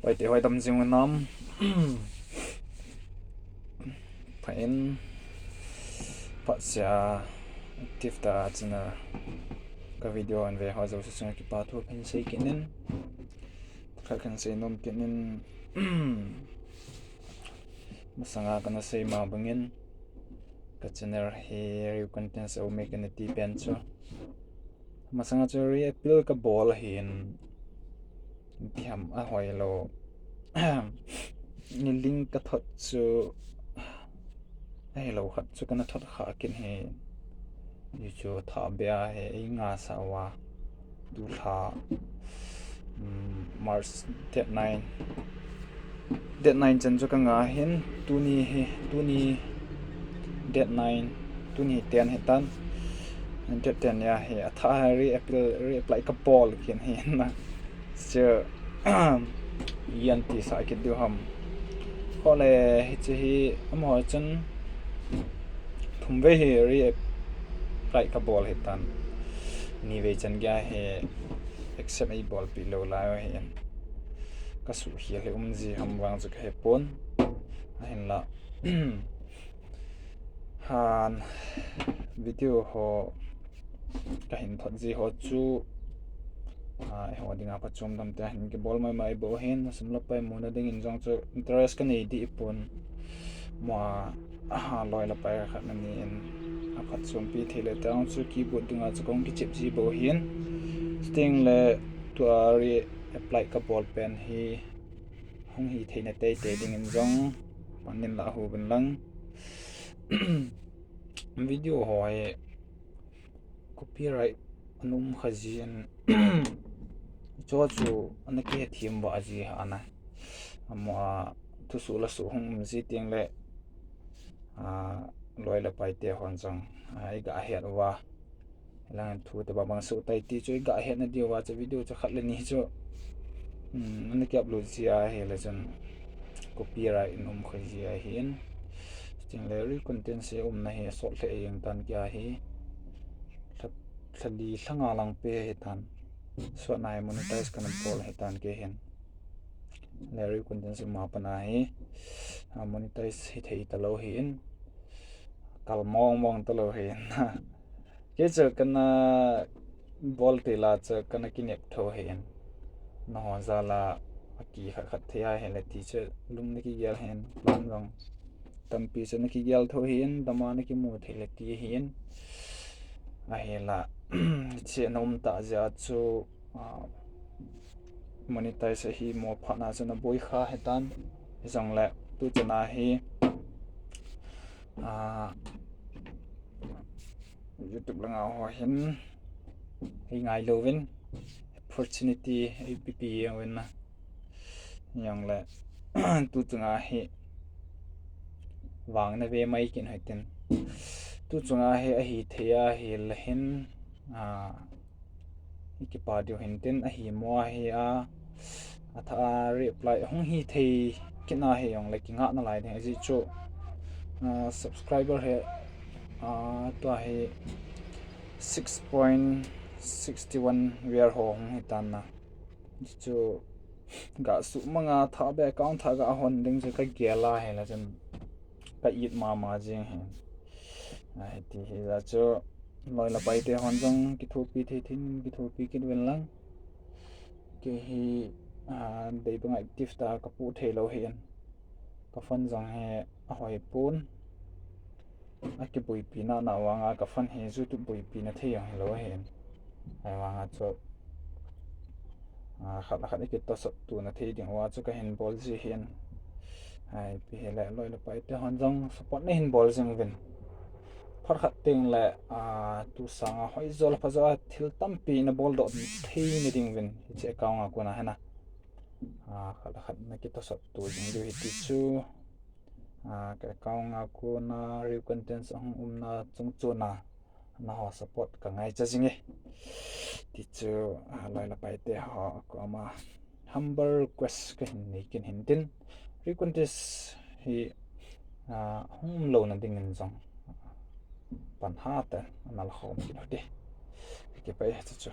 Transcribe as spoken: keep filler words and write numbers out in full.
Hoite, hoitam jing u nam. Pha in, phat sia, active ta channel ka video an ve ho jouse chunga kipa thu kahin sei kit in. Khat kahin sei nom kit in, masanga kana sei ma bangin, ka channel hi Riew Content a um e kana ti pen chu. Masanga chu reappeal kabol ahin, ti ham ahoilou. Ni link kathot chu, ahilou khat chu kana thot kha kit hi. Hichu tha bea hi, ei nga sa uva. Tu lha, um, March date nine. Date nine chan chu ka nga hin, tuni hi, tuni date nine, tuni hi ten hi tan. Date ten nia hi, atha hi reappeal, reapply kabol kit hi na. Chu, ian ti sa kit diu ham. Hole, hiche hi, amaho chun, thum vei hi reapply kabol hi tan. Ni vei chan gei hi accept eibolpi lou lai u hin. Ka suhkhel hi um ji ham vang chu ka hepon. Ahinla, han video ho kahin thot ji ho chu, a, eiho dinga phachom dam te hin kibol mai mai bou hin, sum le pai muna dingin jong chu interest kanei deh pon. Mo a, a, loi le pai khat na ni in, aphatchompi thei le tang chu keyboard dinga chu kahung kichep ji bou hin. Chuteng le tua reapply kabol pen hi hung hithei na teitei dingin jong pan in lah uvin lang. Video ho hi copyright ana um kha jin, chu chu ana kihethem vah ji ha na. Amaho a thusoh lasoh hung um ji teng le, a, loi le pai te hon jong, a, iga het uva. Lang thu te bang bang soh tai ti chu iga het na diu va chu video chu khat le ni chu, um, ana ki upload ji ahi le chun copyright in um kha ji ahin. Chuteng le Riew Content a umna hi asot lheh jeng tan kei hi. Lha, lha li lha nga lang pe hi tan. Sot nai monetize kana bol hi tan kei hin. Le Riew Content a um a pat na hi, a, monetize hithei talou hin. Kal mong mong talou hin. Kei chu kana bol tila chu kana kinep tho hin. Nangho jal a aki khat khat thei ahi le ti chu lung na kigel hin, plan jong tampi chu na kigel tho hin, dama na kimu thei le ti hin. Ahinla, hiche na um tah jeh a chu, a, monetize ahi mo phat na chu na boi kha hi tan. Hijongle, tu chana hi, a, YouTube langa ho hin ei ngailouvin, opportunity ei pipi jeng uvin na. Jongle, tu chunga hi vang na ve mai kit hoi tin. Tu chunga hi ahithei ahi le hin, a, i kipa diu hin tin, ahi mo ahi a, atha a reapply hung hithei kit na hi jongle kingah nalai ding ajeh chu, a, subscriber hi, a, tua hi six point six one vei ho hung hi tan na. Chu ga suhmang a, tha be account tha ga hon ding chu ka gel a hi la chun ka it mama jing hi. A, hiti hi la chu loi le pai te hon jong kithopi thei thei in kithopi kit uvin lang. Kei hi, a, dei banga active ta ka pu thei lou hin. Ka phone jong hi ahoi pon. Akibuipi na na vanga ka phone hi YouTube buipi na thei jong hilou hin. Ahivanga chu, a, khat le khat ikitosot tu na thei ding uva chu kahin bol ji hin. Ipi hile loi le pai te hon jong support nahin bol jing uvin. Phat khat teng le, a, tu sanga hoijo le phajo a thil tampi na bol doh thei na ding uvin. Hiche account a kona hina. A, khat le khat na kitosot tu jing diu hi ti chu. A, ka account a kona Riew Contents ahung umna chung chuna nangho support ka ngaicha jing e. Ti chu, a, loi le pai te ho koma humble request kahin nei kit hin tin. Riew Contents hi, a, hung um louna dingin jong pan hat a ana la khom kit u hite. Kipah e chu chu.